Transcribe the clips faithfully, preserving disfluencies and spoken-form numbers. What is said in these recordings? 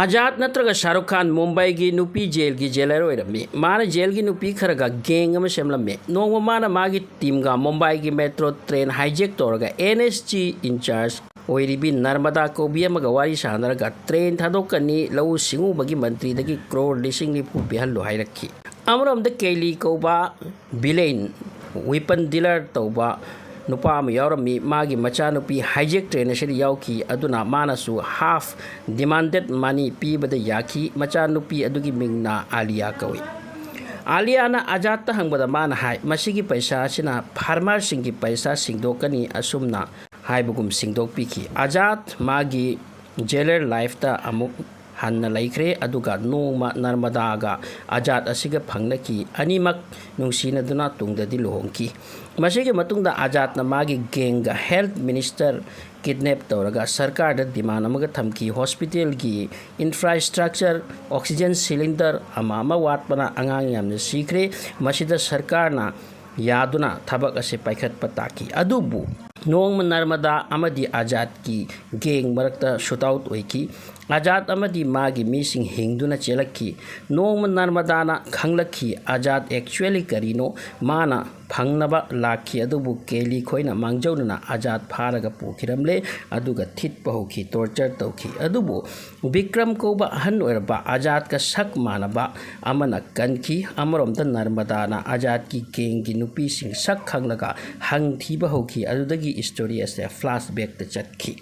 ꯑꯖꯥꯗ ꯅꯠꯇ꯭ꯔꯒ ꯁꯥꯔꯨꯈ ꯈꯥꯟ ꯃꯨꯝꯕꯥꯏꯒꯤ ꯅꯨꯄꯤ ꯖꯦꯜꯒꯤ ꯖꯦꯂꯔ ꯑꯣꯏꯔꯝꯃꯤ꯫ ꯃꯥꯅ ꯖꯦꯜꯒꯤ ꯅꯨꯄꯤ ꯈꯔꯒ ꯒꯦꯡ ꯑꯃ ꯁꯦꯝꯂꯝꯃꯤ꯫ ꯅꯣꯡꯃ ꯃꯥꯅ ꯃꯥꯒꯤ ꯇꯤꯝꯒ ꯃꯨꯝꯕꯥꯏꯒꯤ ꯃꯦꯇ꯭ꯔꯣ ꯇ꯭ꯔꯦꯟ ꯍꯥꯏꯖꯦꯛ ꯇꯧꯔꯒ ꯑꯦꯟ ꯑꯦꯁ ꯖꯤ ꯏꯟꯆꯥꯔꯖ ꯑꯣꯏꯔꯤꯕꯤ ꯅꯔꯃꯗꯥ ꯀꯧꯕꯤ ꯑꯃꯒ ꯋꯥꯔꯤ ꯁꯥꯟꯅꯔꯒ ꯇ꯭ꯔꯦꯟ ꯊꯥꯗꯣꯛꯀꯅꯤ, ꯂꯧꯎ ꯁꯤꯡꯎꯕꯒꯤ ꯃꯟꯇ꯭ꯔꯤꯗꯒꯤ ꯀ꯭ꯔꯣꯔ ꯂꯤꯁꯤꯡ ꯅꯤꯐꯨ ꯄꯤꯍꯜꯂꯨ ꯍꯥꯏꯔꯛꯈꯤ꯫ ꯑꯃꯔꯣꯝꯗ ꯀꯦꯂꯤ ꯀꯧꯕ ꯚꯤꯂꯦꯟ ꯋꯤꯄꯟ ꯗꯤꯂꯔ ꯇꯧꯕ ꯅꯨꯄꯥ ꯑꯃ ꯌꯥꯎꯔꯝꯃꯤ꯫ ꯃꯥꯒꯤ ꯃꯆꯥꯅꯨꯄꯤ ꯍꯥꯏꯖꯦꯛ ꯇ꯭ꯔꯦꯟ ꯑꯁꯤꯗ ꯌꯥꯎꯈꯤ꯫ ꯑꯗꯨꯅ ꯃꯥꯅꯁꯨ ꯍꯥꯐ ꯗꯤꯃꯥꯟꯗꯦꯠ ꯃꯅꯤ ꯄꯤꯕꯗ ꯌꯥꯈꯤ꯫ ꯃꯆꯥꯅꯨꯄꯤ ꯑꯗꯨꯒꯤ ꯃꯤꯡꯅ ꯑꯥꯂꯤꯌꯥ ꯀꯧꯏ꯫ ꯑꯥꯂꯤꯌꯥꯅ ꯑꯖꯥꯠꯇ ꯍꯪꯕꯗ ꯃꯥꯅ ꯍꯥꯏ, "ꯃꯁꯤꯒꯤ ꯄꯩꯁꯥ ꯑꯁꯤꯅ ꯐꯥꯔꯃꯔꯁꯤꯡꯒꯤ ꯄꯩꯁꯥ ꯁꯤꯡꯗꯣꯛꯀꯅꯤ꯫ ꯑꯁꯨꯝꯅ ꯍꯥꯏꯕꯒꯨꯝ ꯁꯤꯡꯗꯣꯛꯄꯤꯈꯤ꯫ ꯑꯖꯥꯠ ꯃꯥꯒꯤ ꯖꯦꯂꯔ ꯂꯥꯏꯐꯇ ꯑꯃꯨꯛ ꯍꯟꯅ ꯂꯩꯈ꯭ꯔꯦ꯫ ꯑꯗꯨꯒ ꯅꯣꯡꯃ ꯅꯔꯃꯗꯥꯒ ꯑꯖꯥꯠ ꯑꯁꯤꯒ ꯐꯪꯅꯈꯤ꯫ ꯑꯅꯤꯃꯛ ꯅꯨꯡꯁꯤꯅꯗꯨꯅ ꯇꯨꯡꯗꯗꯤ ꯂꯨꯍꯣꯡꯈꯤ꯫ ꯃꯁꯤꯒꯤ ꯃꯇꯨꯡꯗ ꯑꯖꯥꯠꯅ ꯃꯥꯒꯤ ꯒꯦꯡꯒ ꯍꯦꯜꯊ ꯃꯤꯅꯤꯁꯇꯔ ꯀꯤꯗꯅꯦꯞ ꯇꯧꯔꯒ ꯁꯔꯀꯥꯔꯗ ꯗꯤꯃꯥꯟ ꯑꯃꯒ ꯊꯝꯈꯤ꯫ ꯍꯣꯁꯄꯤꯇꯥꯜꯒꯤ ꯏꯟꯐ꯭ꯔꯥꯁ꯭ꯇ꯭ꯔꯛꯆꯔ, ꯑꯣꯛꯁꯤꯖꯦꯟ ꯁꯤꯂꯤꯟꯗꯔ ꯑꯃ ꯑꯃ ꯋꯥꯠꯄꯅ ꯑꯉꯥꯡ ꯌꯥꯝꯅ ꯁꯤꯈ꯭ꯔꯦ꯫ ꯃꯁꯤꯗ ꯁꯔꯀꯥꯔꯅ ꯌꯥꯗꯨꯅ ꯊꯕꯛ ꯑꯁꯤ ꯄꯥꯏꯈꯠꯄ ꯇꯥꯈꯤ꯫ ꯑꯗꯨꯕꯨ ꯅꯣꯡꯃ ꯅꯔꯃꯗꯥ ꯑꯃꯗꯤ ꯑꯖꯥꯠꯀꯤ ꯒꯦꯡ ꯃꯔꯛꯇ ꯁꯨꯠ ꯑꯥꯎꯠ ꯑꯣꯏꯈꯤ꯫ ꯑꯖꯥꯠ ꯑꯃꯗꯤ ꯃꯥꯒꯤ ꯃꯤꯁꯤꯡ ꯍꯤꯡꯗꯨꯅ ꯆꯦꯜꯂꯛꯈꯤ꯫ ꯅꯣꯡꯃ ꯅꯔꯃꯗꯥꯅ ꯈꯪꯂꯛꯈꯤ, ꯑꯖꯥꯠ ꯑꯦꯛꯆꯨꯋꯦꯂꯤ ꯀꯔꯤꯅꯣ꯫ ꯃꯥꯅ ꯐꯪꯅꯕ ꯂꯥꯛꯈꯤ, ꯑꯗꯨꯕꯨ ꯀꯦꯂꯤ ꯈꯣꯏꯅ ꯃꯥꯡꯖꯧꯅꯅ ꯑꯖꯥꯠ ꯐꯥꯔꯒ ꯄꯨꯈꯤꯔꯝꯂꯦ, ꯑꯗꯨꯒ ꯊꯤꯠꯄ ꯍꯧꯈꯤ, ꯇꯣꯔꯆꯔ ꯇꯧꯈꯤ꯫ ꯑꯗꯨꯕꯨ ꯕꯤꯀ꯭ꯔꯝ ꯀꯧꯕ ꯑꯍꯟ ꯑꯣꯏꯔꯕ ꯑꯖꯥꯠꯀ ꯁꯛ ꯃꯥꯟꯅꯕ ꯑꯃꯅ ꯀꯟꯈꯤ꯫ ꯑꯃꯔꯣꯝꯗ ꯅꯔꯃꯗꯥꯅ ꯑꯖꯥꯠꯀꯤ ꯒꯦꯡꯒꯤ ꯅꯨꯄꯤꯁꯤꯡ ꯁꯛ ꯈꯪꯂꯒ ꯍꯪ ꯊꯤꯕ ꯍꯧꯈꯤ꯫ ꯑꯗꯨꯗꯒꯤ ꯁ꯭ꯇꯣꯔꯤ ꯑꯁꯦ ꯐ꯭ꯂꯥꯁꯕꯦꯛꯇ ꯆꯠꯈꯤ꯫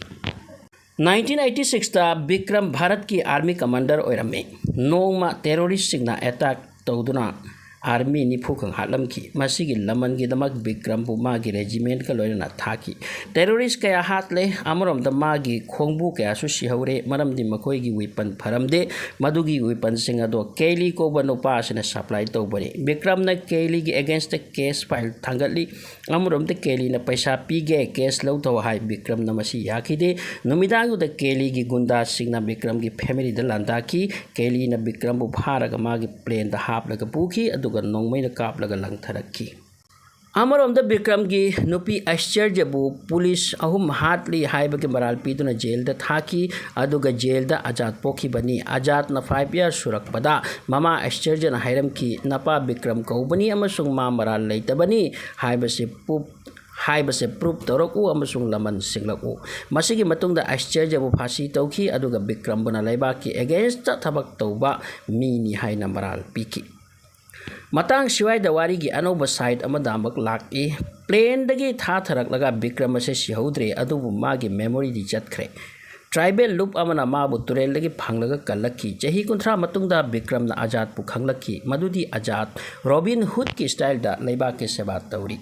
ꯅꯥꯏꯟꯇꯤꯟ ꯑꯩꯠꯇꯤ ꯁꯤꯛꯁꯇ ꯕꯤꯀ꯭ꯔꯝ ꯚꯥꯔꯠꯀꯤ ꯑꯥꯔꯃꯤ ꯀꯃꯥꯟꯗꯔ ꯑꯣꯏꯔꯝꯃꯤ꯫ ꯅꯣꯡꯃ ꯇꯦꯔꯣꯔꯤꯁꯁꯤꯡꯅ ꯑꯦꯇꯥꯛ ꯇꯧꯗꯨꯅ ꯑꯥꯔꯃꯤ ꯅꯤꯐꯨ ꯈꯛ ꯍꯥꯠꯂꯝꯈꯤ꯫ ꯃꯁꯤꯒꯤ ꯂꯃꯟꯒꯤꯗꯃꯛ ꯕꯤꯀ꯭ꯔꯝꯕꯨ ꯃꯥꯒꯤ ꯔꯦꯖꯤꯃꯦꯟꯠꯀ ꯂꯣꯏꯅꯅ ꯊꯥꯈꯤ꯫ ꯇꯦꯔꯣꯔꯤꯁ ꯀꯌꯥ ꯍꯥꯠꯂꯦ꯫ ꯑꯃꯔꯣꯝꯗ ꯃꯥꯒꯤ ꯈꯣꯡꯕꯨ ꯀꯌꯥꯁꯨ ꯁꯤꯍꯧꯔꯦ, ꯃꯔꯝꯗꯤ ꯃꯈꯣꯏꯒꯤ ꯋꯤꯄꯟ ꯐꯔꯝꯗꯦ꯫ ꯃꯗꯨꯒꯤ ꯋꯤꯄꯟꯁꯤꯡ ꯑꯗꯣ ꯀꯦꯂꯤ ꯀꯧꯕ ꯅꯨꯄꯥ ꯑꯁꯤꯅ ꯁꯄ꯭ꯂꯥꯏ ꯇꯧꯕꯅꯤ꯫ ꯕꯤꯀ꯭ꯔꯝꯅ ꯀꯦꯂꯤꯒꯤ ꯑꯦꯒꯦꯟꯁꯇ ꯀꯦꯁ ꯐꯥꯏꯜ ꯊꯥꯡꯒꯠꯂꯤ꯫ ꯑꯃꯔꯣꯝꯗ ꯀꯦꯂꯤꯅ ꯄꯩꯁꯥ ꯄꯤꯒꯦ, ꯀꯦꯁ ꯂꯧꯊꯧ ꯍꯥꯏ꯫ ꯕꯤꯀ꯭ꯔꯝꯅ ꯃꯁꯤ ꯌꯥꯈꯤꯗꯦ꯫ ꯅꯨꯃꯤꯗꯥꯡꯗꯨꯗ ꯀꯦꯂꯤꯒꯤ ꯒꯨꯟꯗꯥꯁꯤꯡꯅ ꯕꯤꯀ꯭ꯔꯝꯒꯤ ꯐꯦꯃꯤꯂꯤꯗ ꯂꯥꯟꯗꯥꯈꯤ꯫ ꯀꯦꯂꯤꯅ ꯕꯤꯀ꯭ꯔꯝꯕꯨ ꯐꯥꯔꯒ ꯃꯥꯒꯤ ꯄ꯭ꯂꯦꯟꯗ ꯍꯥꯞꯂꯒ ꯄꯨꯈꯤ, ꯑꯗꯨꯒ ꯅꯣꯡꯃꯩꯅ ꯀꯥꯞꯂꯒ ꯂꯪꯊꯔꯛꯈꯤ꯫ ꯑꯃꯔꯣꯝꯗ ꯕꯤꯀ꯭ꯔꯝꯒꯤ ꯅꯨꯄꯤ ꯑꯥꯏꯁꯆꯔꯖꯕꯨ ꯄꯨꯂꯤꯁ ꯑꯍꯨꯝ ꯍꯥꯠꯂꯤ ꯍꯥꯏꯕꯒꯤ ꯃꯔꯥꯜ ꯄꯤꯗꯨꯅ ꯖꯦꯜꯗ ꯊꯥꯈꯤ꯫ ꯑꯗꯨꯒ ꯖꯦꯜꯗ ꯑꯖꯥꯠ ꯄꯣꯛꯈꯤꯕꯅꯤ꯫ ꯑꯖꯥꯠꯅ five years ꯁꯨꯔꯛꯄꯗ ꯃꯃꯥ ꯑꯥꯏꯁꯆꯔꯖꯅ ꯍꯥꯏꯔꯝꯈꯤ, "ꯅꯄꯥ ꯕꯤꯀ꯭ꯔꯝ ꯀꯧꯕꯅꯤ ꯑꯃꯁꯨꯡ ꯃꯥ ꯃꯔꯥꯜ ꯂꯩꯇꯕꯅꯤ ꯍꯥꯏꯕꯁꯤ ꯄ꯭ꯔꯨꯞ ꯍꯥꯏꯕꯁꯦ ꯄ꯭ꯔꯨꯞ ꯇꯧꯔꯛꯎ ꯑꯃꯁꯨꯡ ꯂꯃꯟ ꯁꯤꯡꯂꯛꯎ"꯫ ꯃꯁꯤꯒꯤ ꯃꯇꯨꯡꯗ ꯑꯥꯏꯁꯆꯔꯖꯕꯨ ꯐꯥꯁꯤ ꯇꯧꯈꯤ, ꯑꯗꯨꯒ ꯕꯤꯀ꯭ꯔꯝꯕꯨꯅ ꯂꯩꯕꯥꯛꯀꯤ against ꯊꯕꯛ ꯇꯧꯕ ꯃꯤꯅꯤ ꯍꯥꯏꯅ ꯃꯔꯥꯜ ꯄꯤꯈꯤ꯫ ꯃꯇꯥꯡ ꯁꯤꯋꯥꯏꯗ ꯋꯥꯔꯤꯒꯤ ꯑꯅꯧꯕ side ꯑꯃꯗ ꯑꯃꯨꯛ ꯂꯥꯛꯏ꯫ Planeꯗꯒꯤ ꯊꯥꯊꯔꯛꯂꯒ ꯕꯤꯀ꯭ꯔꯝ ꯑꯁꯦ ꯁꯤꯍꯧꯗ꯭ꯔꯦ, ꯑꯗꯨꯕꯨ ꯃꯥꯒꯤ memoryꯗꯤ ꯆꯠꯈ꯭ꯔꯦ꯫ Tribal ꯂꯨꯞ ꯑꯃꯅ ꯃꯥꯕꯨ ꯇꯨꯔꯦꯜꯗꯒꯤ ꯐꯪꯂꯒ ꯀꯜꯂꯛꯈꯤ꯫ ꯆꯍꯤ ꯀꯨꯟꯊ꯭ꯔꯥ ꯃꯇꯨꯡꯗ ꯕꯤꯀ꯭ꯔꯝꯅ ꯑꯖꯥꯠꯄꯨ ꯈꯪꯂꯛꯈꯤ, ꯃꯗꯨꯗꯤ ꯑꯖꯥꯠ Robin Hoodꯀꯤ styleꯗ ꯂꯩꯕꯥꯛꯀꯤ ꯁꯦꯕꯥ ꯇꯧꯔꯤ꯫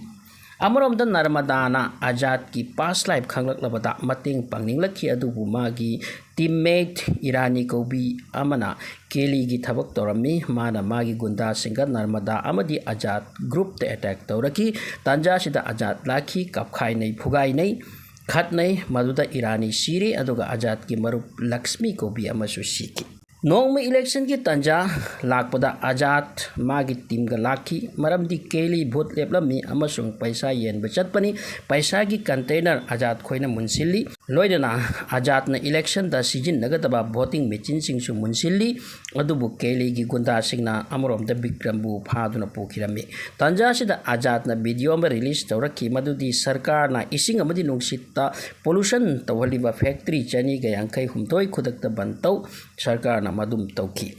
ꯑꯃꯔꯣꯝꯗ ꯅꯔꯃꯗꯥꯅ ꯑꯖꯥꯠꯀꯤ past life ꯈꯪꯂꯛꯂꯕꯗ ꯃꯇꯦꯡ ꯄꯥꯡꯅꯤꯡꯂꯛꯈꯤ, ꯑꯗꯨꯕꯨ ꯃꯥꯒꯤ teammate ꯏꯔꯥꯅꯤ ꯀꯧꯕꯤ ꯑꯃꯅ ꯀꯦꯂꯤꯒꯤ ꯊꯕꯛ ꯇꯧꯔꯝꯃꯤ꯫ ꯃꯥꯅ ꯃꯥꯒꯤ ꯒꯨꯟꯗꯥꯁꯤꯡꯒ ꯅꯔꯃꯗꯥ ꯑꯃꯗꯤ ꯑꯖꯥꯠ groupꯇ attack ꯇꯧꯔꯛꯈꯤ꯫ ꯇꯥꯟꯖꯥꯁꯤꯗ ꯑꯖꯥꯠ ꯂꯥꯛꯈꯤ, ꯀꯞꯈꯥꯏꯅꯩ, ꯐꯨꯒꯥꯏꯅꯩ, ꯈꯠꯅꯩ꯫ ꯃꯗꯨꯗ ꯏꯔꯥꯅꯤ ꯁꯤꯔꯦ, ꯑꯗꯨꯒ ꯑꯖꯥꯠꯀꯤ ꯃꯔꯨꯞ ꯂꯛꯁꯃꯤ ꯀꯧꯕꯤ ꯑꯃꯁꯨ ꯁꯤꯈꯤ꯫ ꯅꯣꯡꯃ electionꯒꯤ ꯇꯥꯟꯖꯥ ꯂꯥꯛꯄꯗ ꯑꯖꯥꯠ ꯃꯥꯒꯤ teamꯒ ꯂꯥꯛꯈꯤ, ꯃꯔꯝꯗꯤ ꯀꯦꯂꯤ vote ꯂꯦꯞꯂꯝꯃꯤ ꯑꯃꯁꯨꯡ ꯄꯩꯁꯥ ꯌꯦꯟꯕ ꯆꯠꯄꯅꯤ꯫ ꯄꯩꯁꯥꯒꯤ container ꯑꯖꯥꯠ ꯈꯣꯏꯅ ꯃꯨꯟꯁꯤꯜꯂꯤ, ꯂꯣꯏꯅꯅ ꯑꯖꯥꯠꯅ electionꯗ ꯁꯤꯖꯤꯟꯅꯒꯗꯕ voting machineꯁꯤꯡꯁꯨ ꯃꯨꯟꯁꯤꯜꯂꯤ꯫ ꯑꯗꯨꯕꯨ ꯀꯦꯂꯤꯒꯤ ꯒꯨꯟꯗꯥꯁꯤꯡꯅ ꯑꯃꯔꯣꯝꯗ ꯕꯤꯀ꯭ꯔꯝꯕꯨ ꯐꯥꯗꯨꯅ ꯄꯨꯈꯤꯔꯝꯃꯤ꯫ ꯇꯥꯟꯖꯥꯁꯤꯗ ꯑꯖꯥꯠꯅ video ꯑꯃ release ꯇꯧꯔꯛꯈꯤ, ꯃꯗꯨꯗꯤ ꯁꯔꯀꯥꯔꯅ ꯏꯁꯤꯡ ꯑꯃꯗꯤ ꯅꯨꯡꯁꯤꯠꯇ pollution ꯇꯧꯍꯜꯂꯤꯕ factory ꯆꯅꯤꯒ ꯌꯥꯡꯈꯩ ꯍꯨꯝꯗꯣꯏ ꯈꯨꯗꯛꯇ ꯕꯟ ꯇꯧ, ꯁꯔꯀꯥꯔꯅ ꯃꯗꯨꯝ ꯇꯧꯈꯤ꯫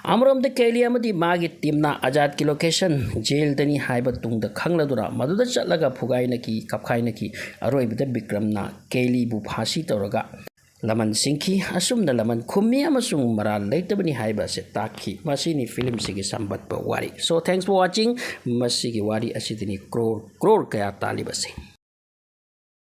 ꯑꯃꯔꯣꯝꯗ ꯀꯦꯂꯤ ꯑꯃꯗꯤ ꯃꯥꯒꯤ teamꯅ ꯑꯖꯥꯠꯀꯤ location ꯖꯦꯜꯗꯅꯤ ꯍꯥꯏꯕ ꯇꯨꯡꯗ ꯈꯪꯂꯗꯨꯅ ꯃꯗꯨꯗ ꯆꯠꯂꯒ ꯐꯨꯒꯥꯏꯅꯈꯤ, ꯀꯞꯈꯥꯏꯅꯈꯤ꯫ ꯑꯔꯣꯏꯕꯗ ꯕꯤꯀ꯭ꯔꯝꯅ ꯀꯦꯂꯤꯕꯨ ꯐꯥꯁꯤ ꯇꯧꯔꯒ ꯂꯃꯟ ꯁꯤꯡꯈꯤ꯫ ꯑꯁꯨꯝꯅ ꯂꯃꯟ ꯈꯨꯝꯃꯤ ꯑꯃꯁꯨꯡ ꯃꯔꯥꯜ ꯂꯩꯇꯕꯅꯤ ꯍꯥꯏꯕ ꯑꯁꯤ ꯇꯥꯛꯈꯤ꯫ ꯃꯁꯤꯅꯤ filmꯁꯤꯒꯤ ꯁꯝꯕꯠꯄ ꯋꯥꯔꯤ꯫ So, thanks for watching꯫ ꯃꯁꯤꯒꯤ ꯋꯥꯔꯤ ꯑꯁꯤꯗꯅꯤ crore, crore ꯀꯌꯥ ꯇꯥꯜꯂꯤꯕꯁꯦ꯫